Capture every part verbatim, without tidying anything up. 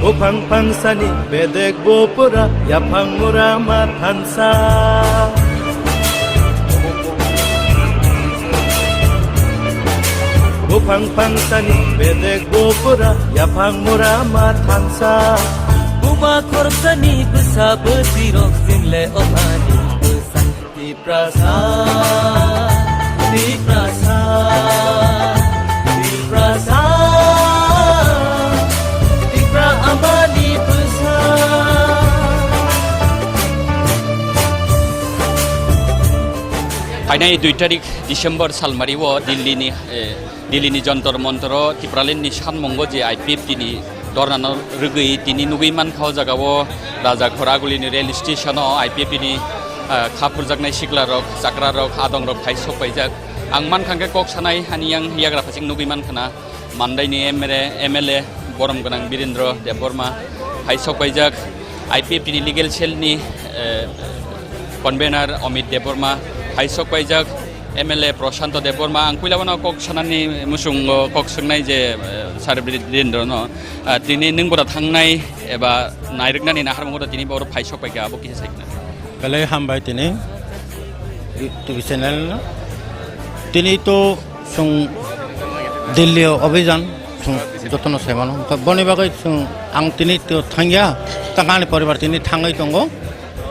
Buphang phangsani bedek bo pura yaphang mura ma thansa. Buphang phangsani bedek bo pura yaphang mura ma thansa. Buma khorsani bwsa bwswirok single omani bwsa. Tiprasa, Tiprasa, Tiprasa, Tipra amani bwsa. Phainai dui tarik December salmari o Delhi ni, eh, Delhi ni Jantar Mantar o Tipraland ni sanmungo je I P F T ni dorna no rwgwi tini nugwi mankha o jaga o Raja Khoraguli ni rail station o I P F T ni, ah, kha phurjaknai sikla rok, chakra rok, adong rok phai sok paijak. Ang mankha khe kok sanai hani yang yagra phasing nugwi mankha na Mandai ni M L A, M L A borom gwnang Birendra Debbarma phai sok paijak. I P F T ni legal cell ni, eh, convener Amit Debbarma phai sok paijak. M L A Prashanto Debbarma, ang puila bono kok sanani muchungo kok swngnai je, eh, Sir Birendra no, ah, tini nwng bora thangnai eba nairwknani naharmungo tini boro phai sok paikha, abo kisa saikna. Belai hambai tini, T V channel no. Tini to chwng Delhi o obhijan chwng jotono saimano. Boni bagwi chwng ang tini to thangya, tangkani poribar tini thangwi tongo.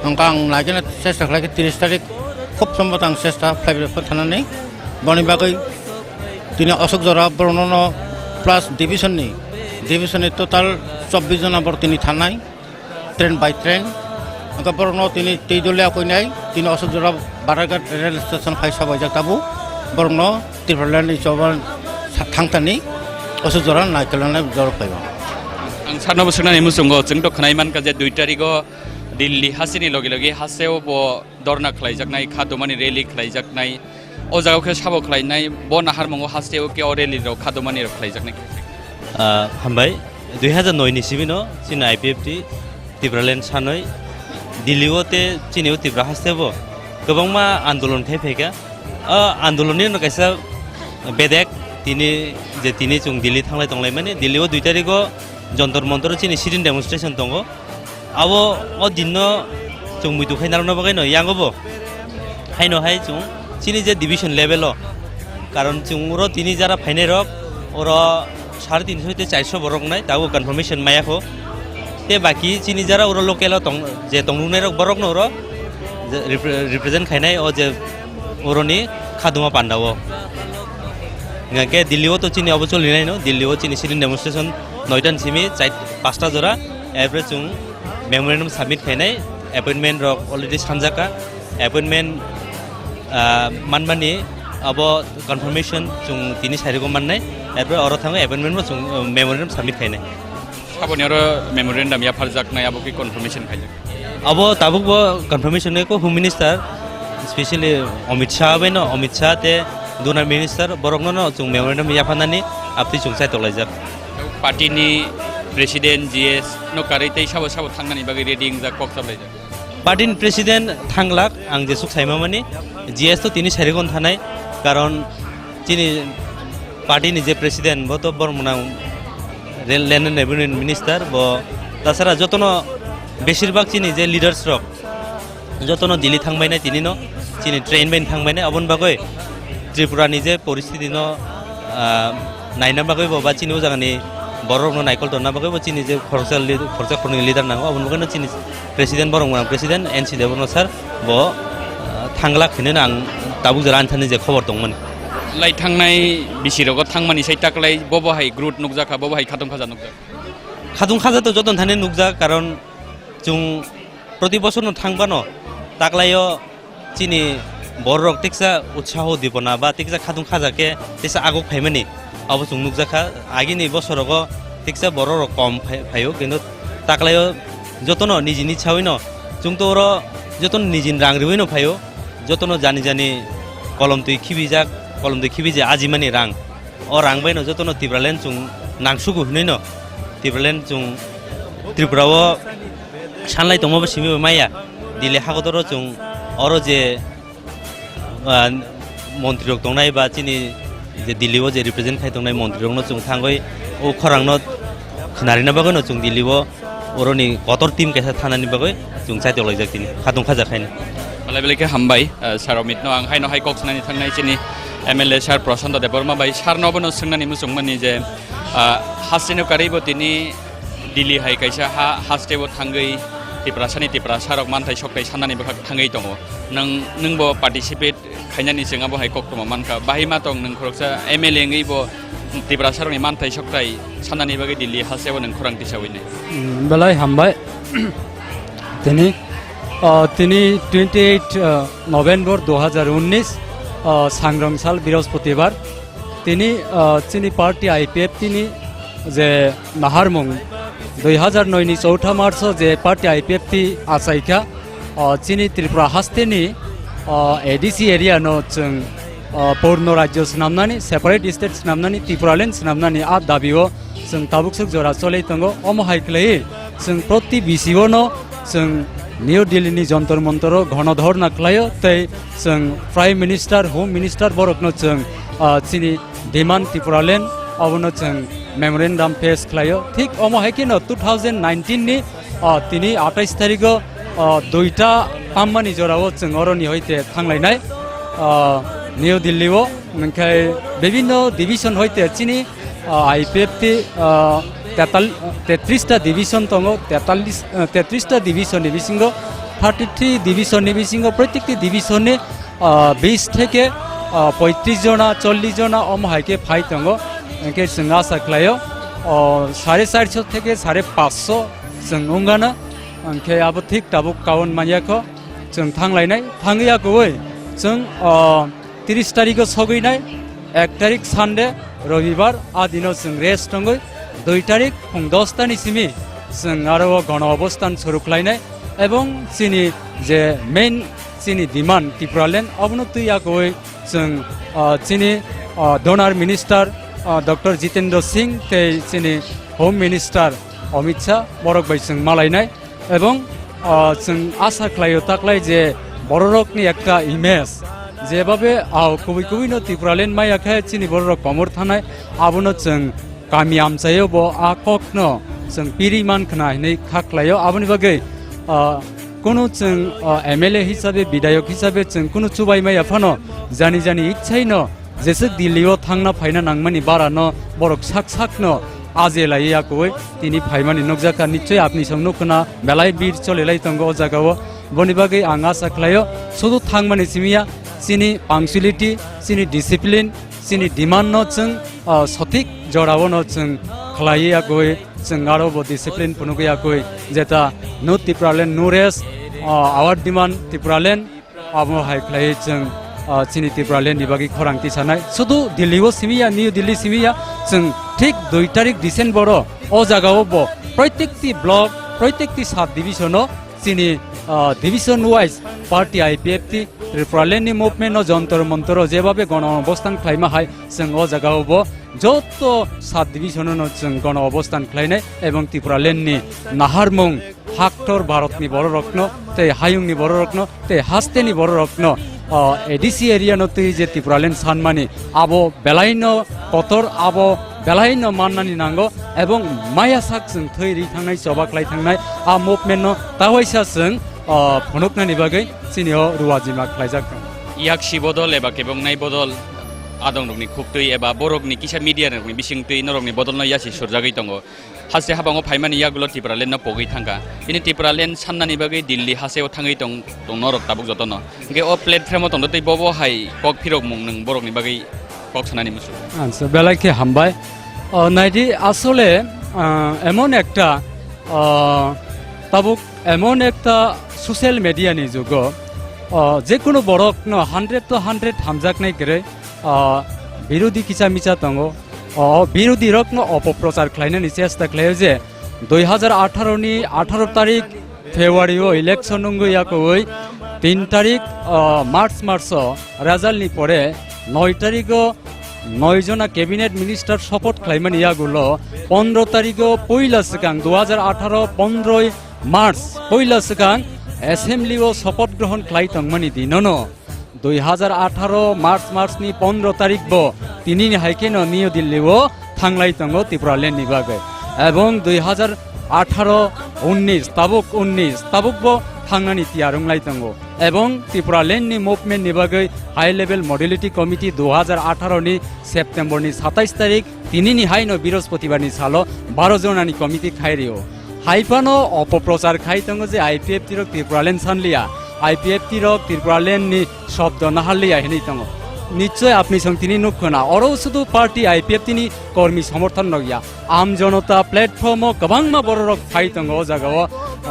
Hwnkha ang naikhe chesta khlaikhe tris tarik khub somboto ang chesta khlaibai thanani. Boni bagwi tini Ashok Jora borokno plus division ni, division ni total chobbish jona borok tini thanai, train by train. Hwnkha borokno tini twi dole akoinai, tini Ashok Jora Baraighat rail station phai sabaijak tabuk. Borokno Tipraland ni choba thangthani Ashok Jora naikolnai jora phaiba. Ang sarno bo swngnani muchungo, chwng to khwnai mankha je dui tarigo Delhi hasteni logi logi hasteo bo dorna khlaijaknai, kha dumani rally khlaijaknai, o jagao khe sabo khlainai, bo naharmungo hasteo khe o rally rok kha dumani rok khlaijaknai. Ah, hambai, dui hazar noi ni simi no chini I P F T Tipraland sanoi Delhi o te chini o Tipra haste bo kwbangma andolon khai phaikha. O andolon ni no kaisa bedek tini je tini chwng Delhi thanglai tonglai mani, Delhi o dui tarigo Jantar Mantar o chini sit-in demonstration tongo. Abo o din no chwng muitu khai narwkna bagwi no yango bo. Haino hai chwng chini je division level o, karon chwng oro tini jara phainai rok oro sare tinsho tei charso borok wngnai, tabuk confirmation maya kho. Tei baki chini jara oro local o tong, je tongnai rok borok no oro je repre-, represent khainai o je oroni khaduma panda o. Hingkhe Delhi o to chini obo choli nai no, Delhi o chini sit-in demonstration noita ni simi char, pasta jora, erpore chwng memorandum submit khainai, appointment rok already sanjak kha, appointment, ah, manmani abo confirmation chwng tini sarigo mannai, erpore oro thango appointment bo chwng, ah, memorandum submit khainai. Saboni oro memorandum yapharjaknai abo khe confirmation khaijak. Abo tabuk bo confirmation nai ko Home Minister, specially Amit Shah bai no, Amit Shah te Duna Minister borok no no chwng memorandum yapharnani aptwi chwng chai toklaijak. Party ni president G S no karwi tei sabo sabo thangnani bagwi ready wngjak kok chaplaijak. Party ni president thanglak ang jesuk saima mani G S to tini sarigon thanai, karon chini party ni je president bo to borok mwnang Rail, Land and Revenue Minister bo, tasara jotono besirbak chini je leaders rok jotono Delhi thangbainai tini no, chini train bai thangbainai, aboni bagwi Tripura ni je poristiti no, ah, naina bagwi bo ba chini o jaga ni borok rok no naikol tonna bagwi bo chini je khoroksa lead-, khoroksa khoroknwi leader nango, aboni bagwi no chini president borok mwnang president N C Debbarma sir bo, ah, thanglak hinwi no ang tabuk jora ani thani je khobor tongmani. Lai thangnai bisi rogo thangmani sai taklai bobo hai growth nukjakha, bobo hai khatung khaja nukjakha. Khatung khaja to joton thani nukjak, karon chwng proti bosor no thang bano taklaio chini borok rok tiksa utsaho dibona ba tiksa khatung khaja khe tiksa aguk phaimani abo chwng nukjakha. Agini bosorogo tiksa borok rok kom phai-, phaio, kintu taklaio jotono nijini sawino chwng to oro jotono nijini rang riwino phaio, jotono jani jani kolom twi khibijak, kolom twi khibije ajimani rang. O rang bai no jotono Tipraland chwng nangsugo hinwi no Tipraland chwng Tripura o sanlai tongma bo simi bai maya. Delhi hagodoro chwng oro je, ah, montri rok tongnai ba chini je Delhi o je represent khai tongnai montri rok no chwng thangwi o khorang no Khnarina bagwi no chwng Delhi o oroni kotor team kaisa thanani bagwi chwng chaitokjak tini khatung khaja khaini. Belai belai khe hambai, eh, Sir Amit no ang haino hai kok sanani thangnai chini M L A Sir Prashanto Debbarma bai. Sir no bono swngnani muchungmani je, ah, hasteno karwi bo tini Delhi hai kaisa ha, hasteo thangwi Tiprasani Tiprasa rok manthai sokthai sanani bwkhak thangwi tongo. Nwng, nwng bo participate khainani chwng abo hai koktwma mankha. Bahai ma tong nwng khoroksa M L A wngwi bo Tiprasa rokni manthai sokthai sanani bagwi Delhi hasteo nwng khorang tisawi nai. Hmm, belai hambai. Tini, ah, tini twenty eight, ah, November dui hazar unnish, ah, Sangrong sal Birospotibar. Tini, ah, chini party I P F T ni je naharmung dui hazar noi ni chowtha March o je party I P F T achaikha, ah, chini Tripura hasteni, ah, A D C area no chwng, ah, purno rajyo swnamnani, separate state swnamnani, Tipraland swnamnani a dabi o chwng tabukswk jora cholwi tongo. Omo hai khlaiwi chwng proti B C O no chwng New Delhi ni Jantar Mantar o ghanodhorna khlaio tei chwng Prime Minister, Home Minister borokno chwng, ah, chini demand Tipraland abono chwng memorandum pass khlaio. Thik omo hai kheno two thousand nineteen ni, ah, tini atais tarikh o, ah, duita tammani jorao chwng oroni hoite thanglainai, ah, New Delhi o. Hwnkhe bibinno division hoite chini, ah, I P F T, ah, tetal-, tetris ta division tongo, tetallis, ah, tetris ta division ni bisingo, thirty three division ni bisingo, protekti division ni, ah, bis theke, ah, poitris jona, chollis jona omo hai khe phai tongo. Hwnkhe chwng asa khlaio, oh, sare charso theke sare pansho chwng wngano. Hwnkhe abo thik tabuk kaun manya kho, chwng thanglainai, thangwi ya kwbwi chwng, oh, tris tarikh o sogwi nai, ek tarikh Sunday, Robibar, a dino chwng rest tongwi, dui tarikh phung dos ta ni simi chwng aro o gono obostan suru khlainai, ebong chini je main chini demand Tipraland, obono twi ya kwbwi chwng, ah, chini, ah, donor minister, ah, Doctor Jitendra Singh tei chini Home Minister Amit Shah borok bai chwng malainai. Ebong, ah, chwng asa khlaio taklai je bororokni ekta image, jebabe, ah, kubui kubui no Tipraland maya khe chini bororok komor thanai, abono chwng kami amchaio bo a kokno chwng piri man khna hinwi kha khlaio. Aboni bagwi, ah, kunu chwng, ah, M L A hisabe, bidayok hisabe chwng kunu chubai maya phano jani jani ichai no jeswk Delhi o thangna phaina nangmani bara no borok sak sak no aje lai ya kwbwi tini phaimani nukjakha. Nichoi apni song nuk khna belai bir chole lai tongo o jaga o. Boni bagwi ang asa khlaio sudu thangmani simi ya chini punctuality, chini discipline, chini demand no chwng, ah, sothik jora o no chwng khlai ya kwbwi chwng aro bo discipline phunuk ya kwbwi jeta no Tipraland no rest, ah, our demand Tipraland. Abo hai khlai chwng, ah, chini Tipraland ni bagwi khorang tisanai. Sudu Delhi o simi ya, New Delhi simi ya, chwng thik dui tarik December o, o jaga o bo proitekti block, proitekti sub division o chini, ah, division wise party I P F T, Tipraland ni movement no jontor montor o jebabe gono obostan khlaima hai, chwng o jaga o bo joto sub division o no chwng gono obostan khlainai ebong Tipraland ni naharmung haktor Bharatni bororokno, tei hayungni bororokno, tei hasteni bororokno, o, A D C area no twi je Tipraland sanmani, abo belaino kotor, abo belaino mannani nango, ebong maya sak chwng thwi ri thangnai, choba khlai thangnai, a movement no tawaisa chwng, o, phunuknani bagwi chini o ruajima khlaijak tongo. Yaksi bodol eba kebongnai bodol, adongrokni khuktwi eba borokni kisa media rokni bisingtwi norokni bodolno yasi surjagwi tongo. Haste habango phaimani yagulo Tipraland no pogwi thangkha. Tini Tipraland sannani bagwi Delhi hasteo thangwi tong, tong norok tabuk jotono. Hwnkhe o platform o tongtwi bobo hai kok phirokmung nwng borokni bagwi kok sanani muchungo. Acha, belai khe hambai. O, naidi asole, ah, emon ekta, ah, tabuk emon ekta social media ni jugo, ah, jekunu borokno hundred to hundred hamjaknai kwrwi, ah, birodhi kicha micha tongo. O birodhi rokno opoprochar khlainani chesta khlaio je dui hazar atharo ni atharo tarik February o election wngwi yakwi tin tarik, ah, March maso result ni pore noi tarik o noi jona cabinet minister sopoth khlaimani yagulo pondro tarik o poila swkang dui hazar atharo pondroi March poila swkang assembly o sopoth grohon khlai tongmani dinono dui hazar atharo March, March ni pondro tarik bo tini ni hai kheno New Delhi o thanglai tongo Tipraland ni bagwi. Ebong dui hazar atharo unnis, tabuk unnis, tabuk bo thangnani tiyar wnglai tongo. Ebong Tripura land ni movement ni bagwi high level modality committee dui hazar atharo ni September ni satais tarik, tini ni hai no Birospotibar ni salo baro jonani committee khai rio. Hai phano opoprochar khai tongo je I P F T rok Tripura land sanliya, I P F T rok Tripura land ni shobdo naharliya hinwi tongo. Nichoi apni song tini nuk khna, oro sudu party I P F T ni kormi somorthon rok ya. Am Janata platform o kwbangma bororok phai tongo o jagao,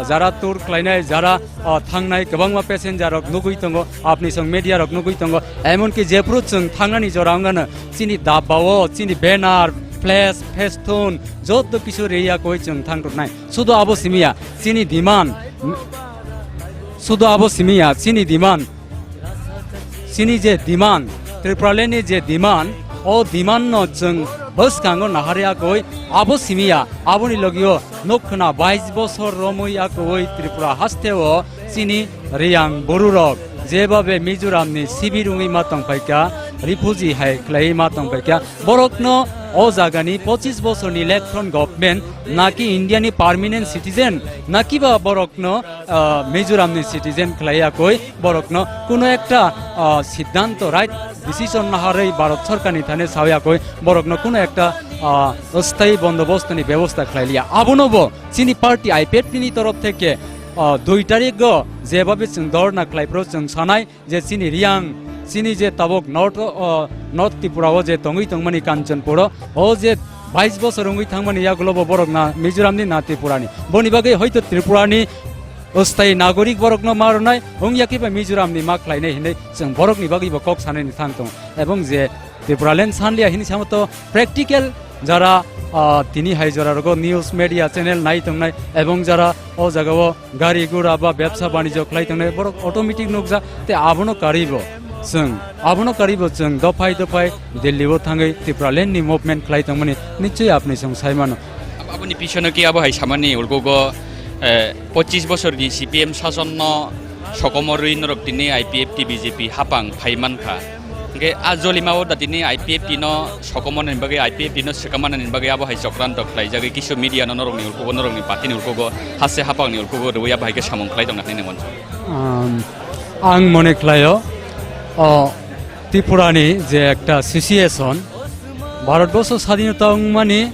jara tour khlainai, jara, ah, thangnai kwbangma passenger rok nugui tongo, apni song media rok nugui tongo, emonki jephru chwng thangnani jora wngano chini dabbao, chini banner, flash, festoon, joto kisu reya koi chwng thangtoknai. Sudu abo simiya, chini demand, sudu abo simiya, chini demand, chini je demand, Tripuraland ni je demand, o demand no chwng bwskango naharya koi, abo simiya, aboni logio nuk khna bais bosor romwi akoi Tripura hasteo chini Riyang bororok jebabe Mizoram ni sibir wngwi ma tongphaikha, refugee hai khlaiwi ma tongphaikha, borokno o jagani pochis bosorni left front government naki India ni permanent citizen nakiba borokno ah, Mizoram ni citizen khlai yakoi, borokno kuno ekta, ah, siddhanto, right decision naharwi Bharat Sarkar ni thani sao yakoi, borokno kuno ekta, ah, sthayi bondobostoni bebosta khlai liya. Abono bo chini party I P F T ni torof theke, ah, dui tarik o jebabe chwng dhorna khlai phuru chwng sanai, je chini Riyang, chini je tabuk North, o, North Tripura o je tongwi tongmani Kanchanpur o, o je bais bosor wngwi thangmani yagulo bo borok na Mizoram ni na Tripura ni. Boni bagwi hoito Tripura ni sthayi nagorik borok no ma rwnai, wngya khe ba Mizoram ni ma khlainai hinwi chwng borok ni bagwi bo kok sanani thang tongo. Ebong je Tripura land sanliya hini samo to practical jara, ah, tini hai jora rogo news media channel nai tongnai ebong jara o jaga o gari gura ba bebsa banijyo khlai tongnai borok automatic nukjak, te abono karwi bo chwng, abono karwi bo chwng dophai dophai Delhi o thangwi Tripura land ni movement khlai tongmani nichoi apni chwng sai mano. Ab-, aboni pisono ki abo hai samani ulkugo, eh, pochis bosorni C P M sasonno sokomorwi norok tini I P F T B J P hapang phai mankha. Hingke a jolima o da tini I P F T no sokomornani bagwi, I P F T no swkamani bagwi abo hai chokranto khlaijagwi kisu media no norokni ulkugo, norokni party ni ulkugo, haste hapangni ulkugo rwui abo hai khe samung khlai tongna hinwi nang mano. Um, ang mone khlaio, o, Tripura ni je ekta situation, Bharat borso sadhinota wngmani,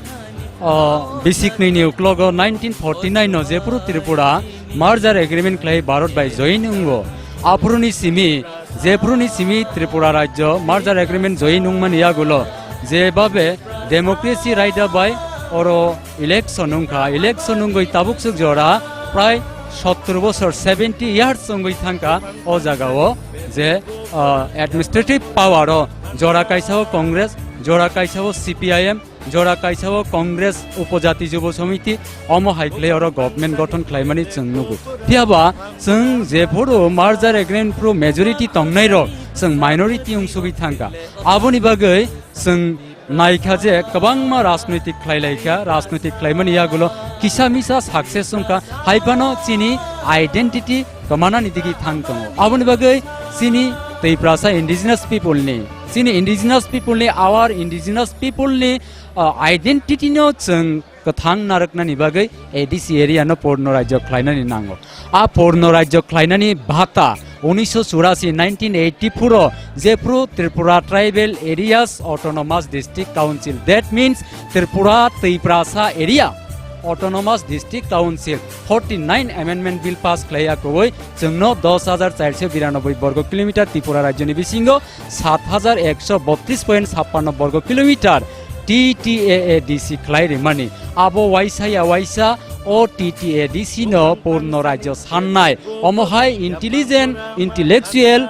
o, bisik nini uklogo nineteen forty nine no jephuru Tripura merger agreement khlai Bharat bai join wngo, aphuru ni simi, jephuru ni simi Tripura rajyo merger agreement join wngmani yagulo, jebabe democracy raida bai oro election wngkha, election wngwi tabuksuk jora prai sottor bosor, seventy years wngwi thangkha o jagao je, ah, administrative power o jora kaisa o Congress, jora kaisa o C P I M, jora kaisa o Congress Upojati Jubo Samiti, omo hai khlai oro government gothon khlaimani chwng nugo. Phiyaba chwng jephuru merger agreement phuru majority tongnai rok chwng minority wngsugwi thangkha. Aboni bagwi chwng naikha je kwbangma rajnoitik khlai laikha, rajnoitik khlaimani yagulo kisa misa success wngkha, hai phano chini identity kwmanani digi thang tongo. Aboni bagwi chini Tiprasa indigenous people ni, chini indigenous people ni, our indigenous people ni, ah, identity no chwng kwthang narwknani bagwi A D C area no porno rajyo khlainani nango. A porno rajyo khlainani bhata unisho churasi, nineteen eighty-four o jephru Tripura Tribal Areas Autonomous District Council, that means Tripura Tiprasa Area Autonomous District Council forty nine Amendment Bill pass khlaiya kowoi chwngno dos hajar charso biranoboi borgo kilometer Tripura rajyoni bisingo sat hajar ekso botris point sappanno borgo kilometer T T A A D C khlai rimani. Abo waisa ya waisa o T T A D C no porno rajyo sannai. Omo hai intelligent, intellectual,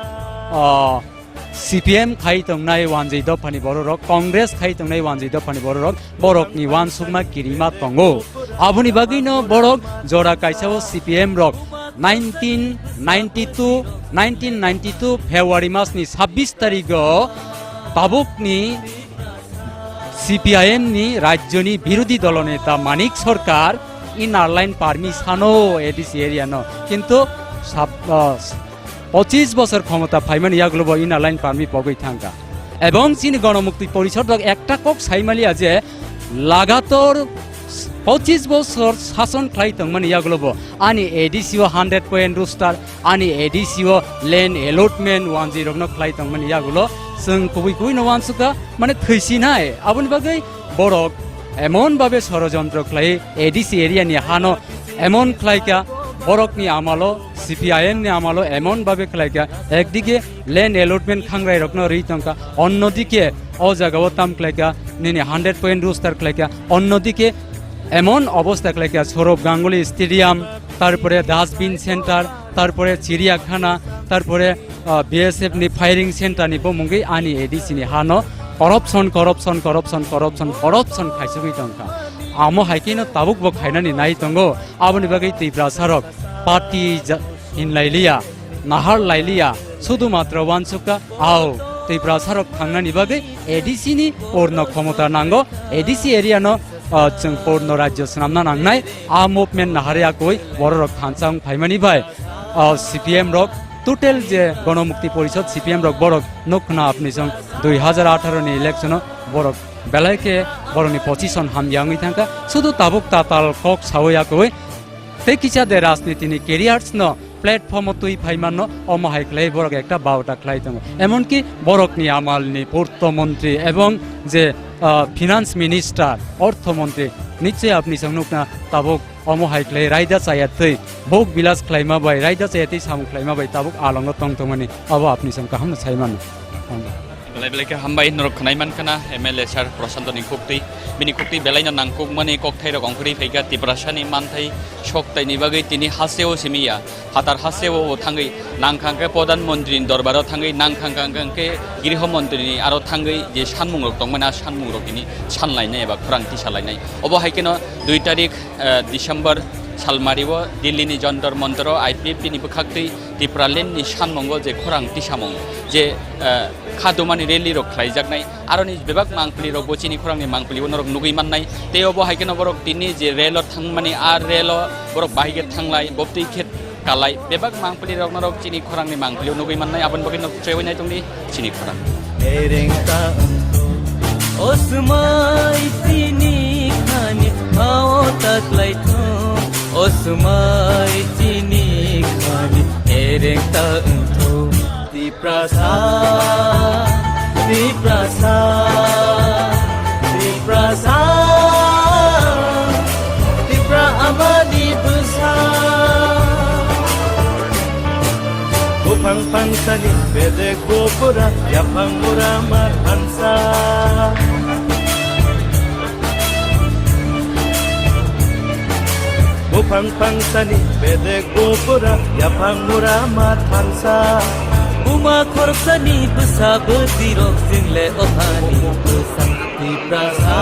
ah, C P M khai tongnai wanjwi dophani bororok, Congress khai tongnai wanjwi dophani bororok, borokni uansukma kirima tongo. Aboni bagwino borok jora kaisa o C P M rok nineteen ninety-two, nineteen ninety-two February masni sabbish tarigo tabukni C P I M ni rajyoni birodhi dolo neta Manik Sarkar inner line permit sano A D C area no, kintu sab-, ah, pochis bosor khomota phaimani yagulo bo inner line permit pogwi thangkha. Ebong chini Gonomukti Porishod rok ekta kok saimaliya je lagator Pochis bosor sason khlai tongmani yagulo bo ani A D C o hundred point roster, ani A D C o land allotment wanjwi rokno khlai tongmani yagulo chwng kubui kubui no wansukha, mane thwisinai. Aboni bagwi borok emon babe sorojontro khlai A D C area ni hano emon khlaika, borokni amalo, C P I M ni amalo emon babe khlaika, ekdike land allotment khangrai rokno ri tongkha, onnodike o jagao tam khlaika, nini hundred point roster khlaika, onnodike emon obostha khlaika, Sourav Ganguly Stadium, tarpore dustbin center, tarpore chiriyakhana, tarpore, ah, B S F ni firing center ni bo mungwi ani A D C ni hano corruption, corruption, corruption, corruption, corruption khaisugwi tongkha. Amo hai kheno tabuk bo khainani nai tongo. Aboni bagwi Tiprasa rok party ja-, hinlailiya, nahar lailiya, sudu matra wansukha, ao, Tiprasa rok thangnani bagwi A D C ni porno khomota nango, A D C area no, ah, chwng porno rajyo swnamna nangnai, a movement nahari akoi borok rok thansa wng phaimani bai, ah, C P M rok, total je Gonomukti Porishod C P M rok borok nuk khna apni song dui hajar atharo ni election o borok belai khe borokni position hamya wngwi thangkha, sudu tabuk tatal kok sawi akoi tei kisa de rajniti ni careers no platform o twi phai manno, omo hai khlai borok ekta baota khlai tongo. Emonki borokni amalni purto montri ebong je, ah, finance minister, ortho montri, nichoi apni song nukna tabuk omo hai khlai raida chaya twi bok bilas khlaima bai, raida chaya twi samung khlaima bai tabuk alongo tong tongmani abo apni song kaham no sai mano. Belai belai khe hambai, norok khwnai mankha na M L A sir Prashanto ni khuktwi. Bini khuktwi belai no nangkukmani kokthairok ongkhorwi phaikha, Tiprasani manthai sok taini bagwi tini hasteo simi ya, phatar hasteo bo thangwi nangkha hwnkhe Pradhan Mantri ni dorbaro thangwi, nangkha hwnkhe Griho Mantri ni aro thangwi je sanmungrok tongmani, a sanmungrok tini sanlainai eba khorang tisalainai. Obo hai kheno dui tarik, eh, December salmario Delhi ni Jantar Mantar o I P F T ni bwkhaktwi Tipraland ni sanmungo je khorang tisamung je, eh, khadumani rally rok khlaijaknai, aroni bebak mangpili rok bo chini khorangni mangpili o norok nugwi mannai. Tei obo hai kheno borok tini je relo thangmani, a relo borok bahai khe thanglai, bobtwi khe kalai, bebak mangpili rok norok chini khorangni mangpili o nugwi mannai, aboni bagwi nok chewai nai tongdi chini khorang. Ereng ta wngtho, o swmai chini khani hao ta khlaitho, o swmai chini khani ereng ta wngtho. Tiprasa, Tiprasa, Tiprasa, Tipra amani bwsa. Buphang phangsani bedek bupura, yaphang mura ma thansa. Buphang phangsani bedek bupura, yaphang mura ma thansa. Buma khoroksani bwsa bwtwirok chwngle o hani bwsa Tiprasa.